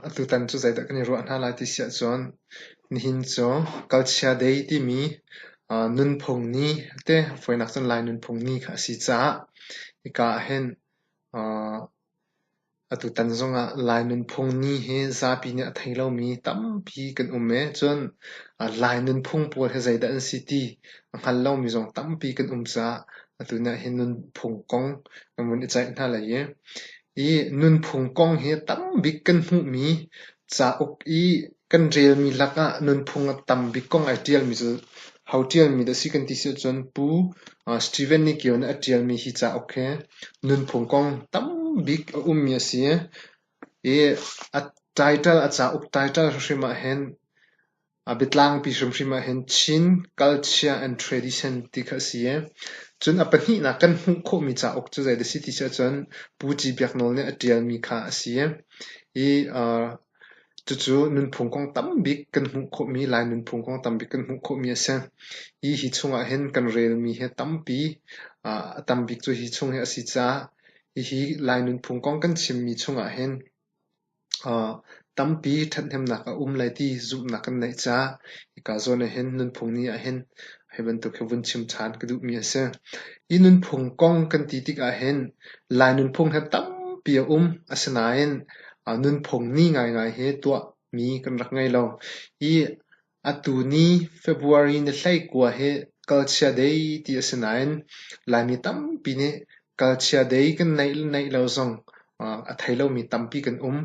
Atutan cu zeidah kan i ruah hna lai ti si ahcun nihin cu Culture Day timi nunphung ni te fawinak cun Lai nunphung ni kha a si caah hika ahhin Atutan zongah Lai nunphung ni hi zapi nih a thei lomi tampi kan um i cun Lai nunphung pawl hi zeidah an si ti a hngal lomi zong tampi kan um caah atu ni ahhin nunphung kong kan vun i ceih hna lai i hi nunphung kong hi tambik kan hmuhmi cauk i kan relmi lakah nunphung a tambik kong ai ṭialmi cu ho ṭialmi dah a si kan ti si ahcun Pu Steven Ni Kio nih a ṭialmi hi cauk hi nunphung kong tambik a ummi a si i a title a cauk title hrimhrim ahhin a biatlangpi hrimhrim ahhin Chin Culture and Tradition ti kha a si i cun a pahnihnak kan hmuh khawhmi cauk cu zeidah a si ti si ahcun Pu Ci Biak Nawl nih a ṭialmi kha a si i Cucu nunphung kong tambik kan hmuh khawhmi, Lai nunphung kong tambik kan hmuh khawhmi a si. Hi hi chungah hin kan relmi hi tampi, a tambik cu hi chung hi a si caah hihi Lai nunphung kong kan chimmi chungah hin tampi ṭhathnemnak a um lai ti zumhnak kan neih caah hika zawn ah hin nunphung ni ah hin hi bantuk hi vun chim ṭhan ka duhmi a si. Hi nunphung kong kan ti tikah hin Lai nunphung hi tampi a um. Asinain nunphung ni ngaingai hi tuahmi kan rak ngei lo. Hi atu ni February ni 19 hi Culture Day ti a si nain Laimi tampi nih Culture Day kan neih le neih lo zong a thei lomi tampi kan um.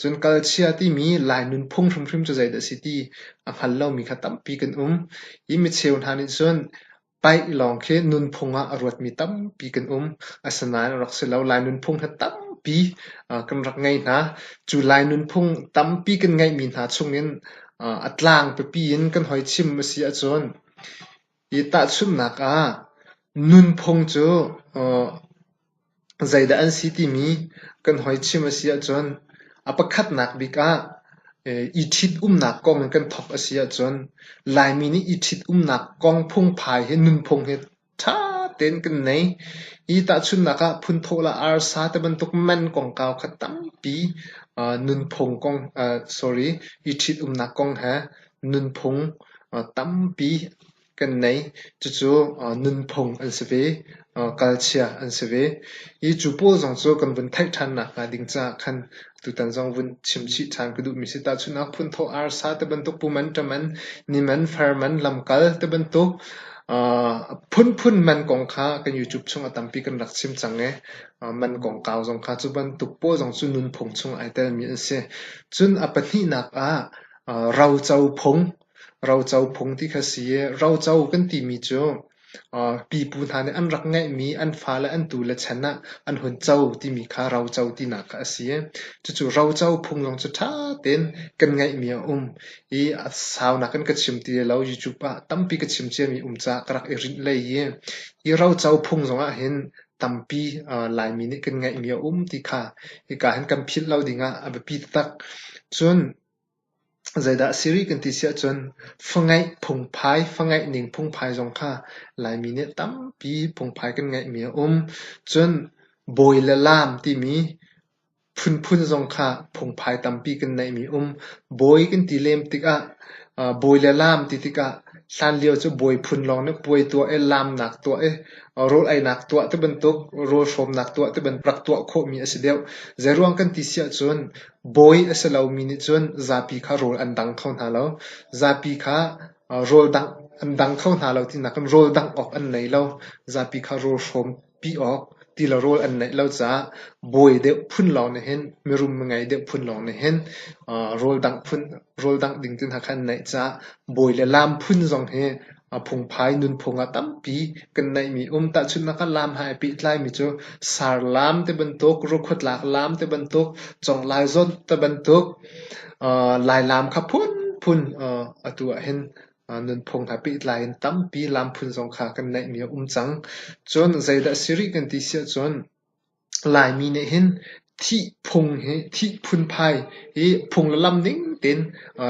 Cun culture timi Lai nunphung hrimhrim cu zeidah a si ti a hngal lomi kha tampi kan um. Hi micheu hna nih cun Paih lawng khi nunphung ah a ruatmi tampi kan um. Asinain a rak si lo. Lai nunphung hi tampi kan rak ngei hna. Cu Lai nunphung tampi kan ngeihmi hna chungin a tlang pipi in kan hoi chim a si ahcun hi tahchunhnak ah nunphung cu Zeidah an si timi kan hoi chim a si ahcun a pakhatnak bik ah i ṭhitumnak kong in kan thawk a si ahcun Laimi nih i ṭhitumnak kong phungphai hi nunphung hi ṭha tein kan nei. Hi tahchunhnak ah phunthawh le arsa te bantuk man kongkau kha tampi nunphung kong sorry i ṭhitumnak kong he nunphung tampi kan nei. Cucu nunphung an si ve, kalchia an si ve. Hi cu pawl zong cu kan vun theih ṭhan nakhnga ding caah khan tutan zong vun chim chih ṭhan ka duhmi si. Tahchunhnak phunthawh arsa te bantuk puman, ṭaman, niman, farman, lamkal te bantuk phunphun man kong kha kan YouTube chung a tampi kan rak chim cang i man kongkau zong kha cu bantuk pawl zong cu nunphung chung ai telmi an si. Cun a pahnihnak ah roco phung Roco phung ti kha si i roco kan timi cu pipu hna nih an rak ngeihmi an fale an tule chan ah an hun co timi kha roco tinak kha a si. Cucu roco phung zong cu ṭha tein kan ngeihmi a um i a saunak in ka chim ti lo. YouTube ah tampi ka chim ciami um caah ka rak i rinh lei i hi roco phung zong ah hin tampi Laimi nih kan ngeihmi a um ti kha hika hin kan philh lo ding ah a biapi taktak. Cun Zeidah a si rih kan ti si ahcun fangeih phungphai, fangeih ning phungphai zong kha Laimi nih tampi phungphai kan ngeihmi a um. Cun bawi le laam timi phunphun zong kha phungphai tampi kan neihmi um. Bawi kan ti lem tikah bawi le laam ti tikah hlanlio cu bawi phun lawng nih puai tuah i laamnak tuah i rawl einak tuah tibantuk, rawl hrawmnak tuah tibantuk rak tuah khawhmi a si deuh. Zeiruang kan ti si ahcun Bawi a si lomi nih cun zapi kha rawl an dang kho hna lo. Zapi kha rawl dangh an dang kho hna lo tinak in rawl dangh awk an nei lo. Zapi kha rawl hrawmpi awk ti le rawl an neih lo caah bawi deuh phun lawng nih hin mirum mingei deuh phun lawng nih hin rawl dangh phun rawl dangh ding ti hna kha an neih caah bawi le laam phun zong hi A phungphai nunphung ah tampi kan neihmi um. Tahchunhnak ah laam he ai pehtlaimi cu sarlaam ti bantuk, rukhuatlak laam ti bantuk, conglai zawt ti bantuk, Lailaam kha phunphun atu ahhin nunphung he pehtlai in tampi laam phun zong kha kan neihmi a um cang. Cun zeidah a si rih kan ti si ahcun Laimi nih hin thihphung hi thih phunphai hi phung le lam ning tein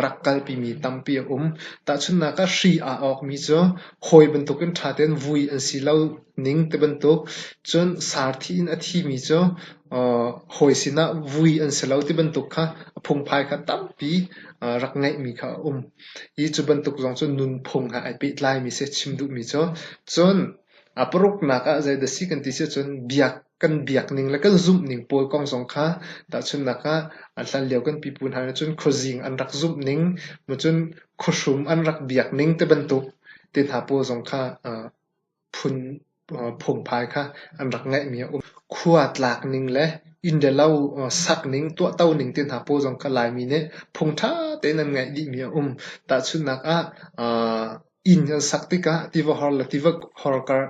rak kalpimi tampi a um. Tahchunhnak ah hri aa awkmi cu hawi bantukin ṭha tein vui an si lo ning ti bantuk, cun sarthi in a thimi cu. hawi sinah vui an si lo ti bantuk kha a phungphai kha tampi rak ngeihmi kha a um. Hi cu bantuk zong cu nunphung he ai pehtlaimi si chim duhmi cu. Cun a paruknak ah zeidah si kan ti si ahcun biak kan biak ning le kan zumh ning pawl kong zong kha tahchunhnak ah hlanlio kan pipu hna nih cun khuazing an rak zumh ning, cun khuahrum an rak biak ning ti bantuk te hna pawl zong kha phun phungphai kha an rak ngeihmi a um. Khua tlak ning le inn le lo sak ning, tuahto ning te hna pawl zong kha Laimi nih phung ṭha tein an ngeih dihmi a um. Tahchunhnak ah inn an sak tikah tiva hor le tiva hor kar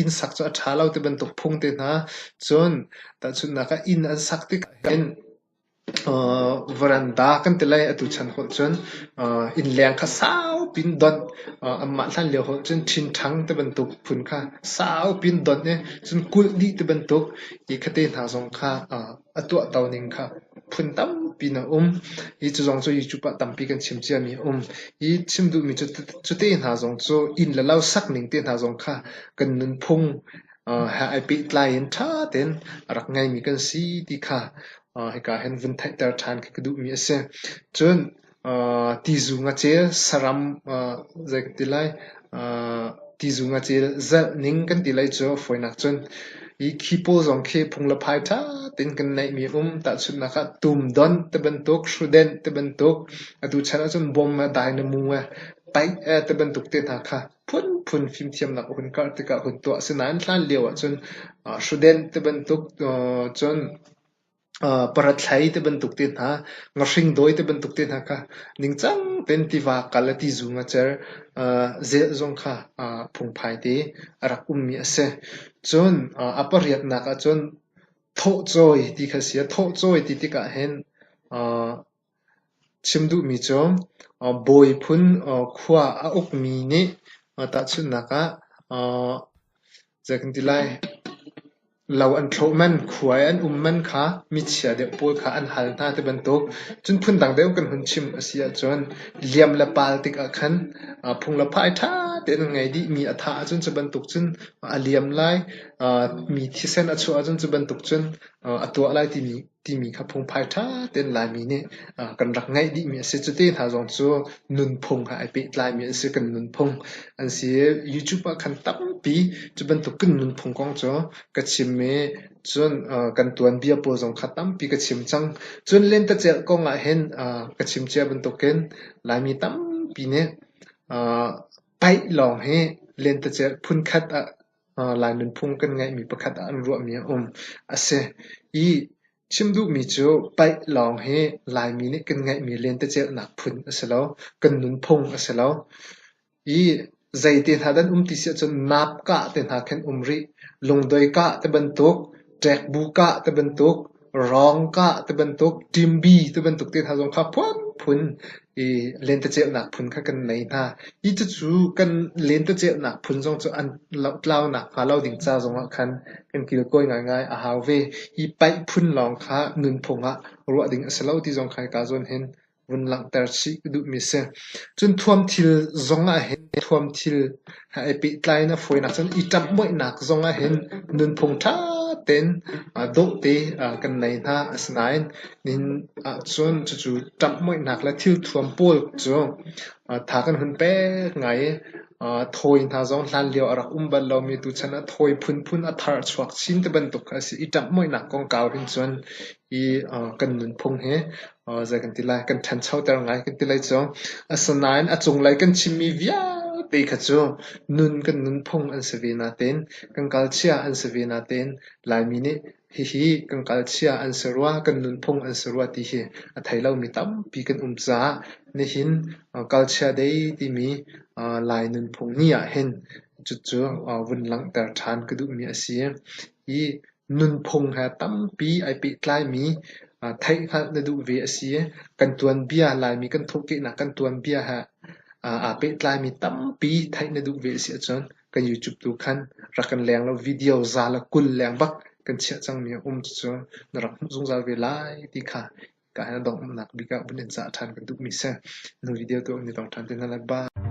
inn sak cu a ṭha lo ti bantuk phung te hna. Cun tahchunhnak ah inn an sak tikah hin Varanda kan ti lai atu chan holh cun innleng kha saupi in donh. Anmah hlanlio holh cun ṭhinṭhang ti bantuk phun kha saupi in donh i cun kulh dih ti bantuk i khate hna zong kha a tuahto ning kha phun tampi in a um. Hi cu zong cu YouTube ah tampi kan chim ciami a um. Hi chim duhmi cu cute hna zong cu inn le lo sak ning te hna zong kha kan nunphung he ai pehtlai in ṭha tein a rak ngeimi kan si ti kha hika hin vun theihter ṭhan khi ka duhmi a si. Cun tizu ngacel saram zei kan ti lai tizu ngacel zelh ning kan ti lai cu fawinak cun hi khi pawl zong khi phung le phai ṭha tein kan neihmi a um. Tahchunhnak ah tum donh ti bantuk, hrudenh ti bantuk, atu chan ahcun bom eh, dainamu eh, paih eh ti bantuk te hna kha phunphun fimthiamnak a hun karh tikah hun tuah. Asinain hlan lio ahcun hrudenh ti bantuk cun parathlei ti bantuk te hna, ngahring dawi ti bantuk te hna kha ningcang tein tiva kal le tizu ngacer zelh zong kha phungphai te a rak ummi a si. Cun a pariatnak ahcun thawhcawi ti kha a si. Thawhcawi ti tikah hin Chim duhmi cu bawi phun khua a ukmi nih tahchunhnak ah zei kan ti lai, lo an thlawh man, khua i an um man kha michia deuh pawl kha an hal hna ti bantuk. Cun phundang deuh kan hun chim a si ahcun liam le pal tikah khan phung le phai ṭha tein an ngei dih. Mi a thah ahcun cu bantuk cun a liam lai, mi thisen a chuah ahcun cu bantuk cun a tuah lai timi timi kha phungphai ṭha tein Laimi nih kan rak ngeih dihmi a si. Cute hna zong cu nunphung he ai pehtlaimi an si, kan nunphung an si. YouTube ah khan tampi cu bantuk kan nunphung kong cu ka chim i cun kan tuanbia pawl zong kha tampi ka chim cang. Cun lentecelh kong ah hin ka chim cia bantukin Laimi tampi nih paih lawng hi lentecelh phunkhat ah Lai nunphung kan ngeihmi pakhat ah an ruahmi a um. A si i chim duhmi cu paih lawng hi Laimi nih kan ngeihmi lentecelhnak phun a si lo. Kan nunphung a si lo. I zeite hna dah an um ti si ahcun nap kah te hna khin um rih. Lungdoi kah ti bantuk, ṭekbu kah ti bantuk, Rawng kah ti bantuk, ṭimbi ti bantuk te hna zong kha phunphun i lentecelhnak phun kha kan nei hna. Hi cucu kan lentecelhnak phun zong cu an lohtlaunak hnga lo ding ca zongah khan kan kilkawi ngaingai a hau ve. Hi paih phun lawng kha nunphung ah ruah ding a si lo ti zong kha hika zawn hin vun langhter chih ka duhmi a si. Cun thuamthil zong ah hin thuamthil he ai pehtlai in a fawinak cun i ṭamhmoihnak zong ah hin nunphung ṭha tein dawh te kan nei hna. Asinain nihin ahcun cucu ṭamhmoihnak le thilthuam pawl cu tha kan hun pek ngai i thawi hna zong hlanlio a rak um bal lomi tuchan ah thawi phunphun a thar a chuak chin ti bantuk kha a si. I ṭamhmoihnak kongkau hin cun hi kan nunphung hi zei kan ti lai kan ṭhanchoter ngai kan ti lai cu. Asinain a cunglei kan chimmi vialte kha cu nun kan nunphung an si ve natein kan kalchia an si ve natein Laimi nih hihi kan kalchia an si rua, kan nunphung an si rua ti hi a thei lomi tampi kan um caah nihin kalchia day timi Lai nunphung ni ah hin cucu vun langhter ṭhan ka duhmi a si. Hi Nunphung he tampi ai pehtlaimi theihhngalh na duh ve a si. Kan tuanbia, Laimi kan thawhkehnak kan tuanbia he aa pehtlaimi tampi theih na duh ve a si ahcun kan YouTube tu khan rak kan leng law video za le 20 leng bak kan chiah cangmi a um. Cucu na rak hmuh zungzal ve lai ti kha ka hin a donghnak bik ah vun in cah ṭhan kan duhmi si. Nu video tu an i tong ṭhan te hna lai. Bye.